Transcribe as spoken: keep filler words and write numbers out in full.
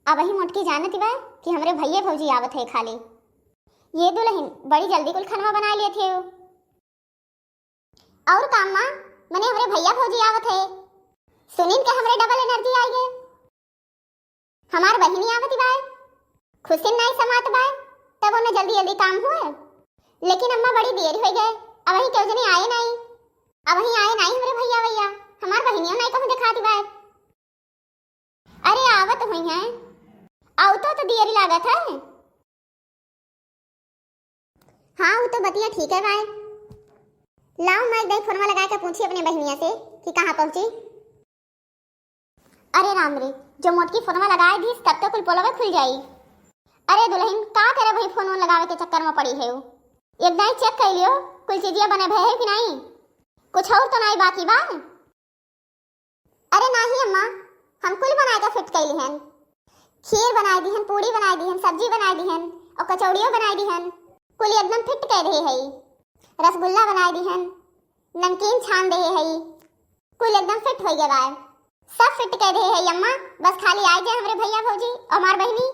अबहीं मोटकी जानत बाय कि हमरे भइया भौजी आवत है खाली। ये दुलहिन बड़ी जल्दी कुल खनवा बनाइ लेत है। अउर का अम्मा, मने हमरे भइया भौजी आवत है, सुनिन के हमरे double energy आइ गए। हमार बहिनी आवत बाय, खुशिन नाई समात बाय, तब ओने जल्दी जल्दी काम हुए। लेकिन अम्मा बड़ी देर होइ गए, अबहीं केहू जनी आए नाई, अबहीं आए नाई हमरे भइया वइया, हमार बहिनियो नाई कहूँ देखात बाय। अरे आवत होइहैं, अउतो तो देरी लागत है। हाँ, उ तो बतिया ठीक है बाय। लाओ, मैं एक दाई फोनवा लगाइ के पूछी अपने बहिनिया से कि कहाँ पहुँची। अरे राम रे, जो मोटकी फोनवा लगाइ दीस, तब तो कुल पोलवे खुल जाई। अरे दुलहिन, का करे भाई, फोन वोन लगावे के चक्कर में पड़ी है उ। एक दाई check कइ लियो, कुल चीजिया बने भए है कि नाई, कुछ अउर तो नाई बाकी बा। अरे नाही अम्मा, हम कुल बनाइ के fit कइ लिहन। खीर बनाइ दिहन, पूड़ी बनाइ दिहन, सब्जी बनाइ दिहन अउर कचौड़ियो बनाइ दिहन। कुल एकदम fit कइ देहे हई। रसगुल्ला बनाइ दिहन, नमकीन छान देहे हई। कुल एकदम fit होइ गए बाय। सब fit कइ देहे हई अम्मा, बस खाली आइ जाए हमरे भइया भौजी अउर हमार बहिनी,